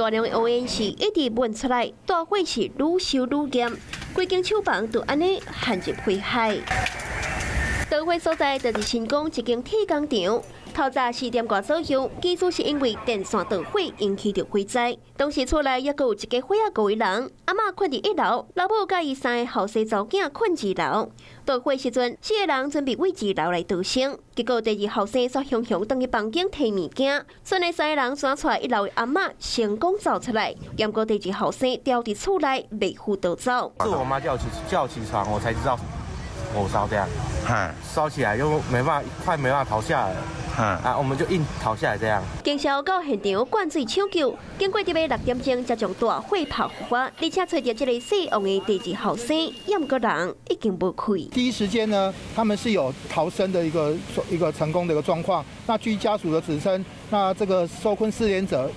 大量的烏煙是一直冒出來，大火是愈燒愈嚴，規間廠房就按呢陷入火海。導火所在就是新港一間鐵工廠，透早4點外左右，據說是因為電線導火引起著火災。當時厝內猶閣有一家伙仔五个人，阿嬤睏佇一樓，老母佮伊三个後生查某囝睏二樓。導火時陣，四个人準備對二樓來逃生，結果第二後生煞雄雄轉去房間提物件，賰的三个人轉帶一樓的阿嬤成功走出來，毋過第二後生牢佇厝內袂赴逃走。是我媽叫我起床，我才知道火燒這樣，燒起來又沒辦法，快沒辦法逃下來了，啊，我們就硬逃下來這樣。警消到現場灌水搶救，經過佇欲6點鐘才將大火拍發，而且揣著這个死亡的第二後生，毋過人已經無氣。第一時間呢，他們是有逃生的一個成功的一個狀況。那據家屬的指稱，那這個受困失聯者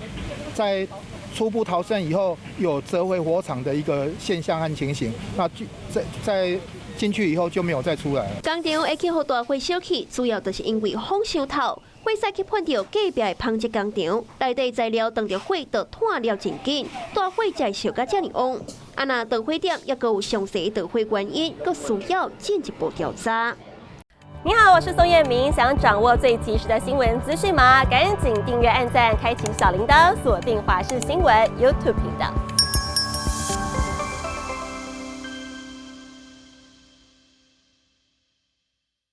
在初步逃生以後，有折回火場的一個現象和情形。那在進去以後就沒有再出來了。工廠會去予大火燒去，主要就是因為風傷透，火勢去噴著隔壁的紡織工廠，內底材料當著火就湠了真緊，大火才會燒甲遮爾旺。啊，若導火點猶閣有詳細導火原因，閣需要進一步調查。你好，我是宋燕明，想掌握最及時的新聞資訊嗎？趕緊訂閱、按讚、開啟小鈴鐺，鎖定華視新聞 YouTube 頻道。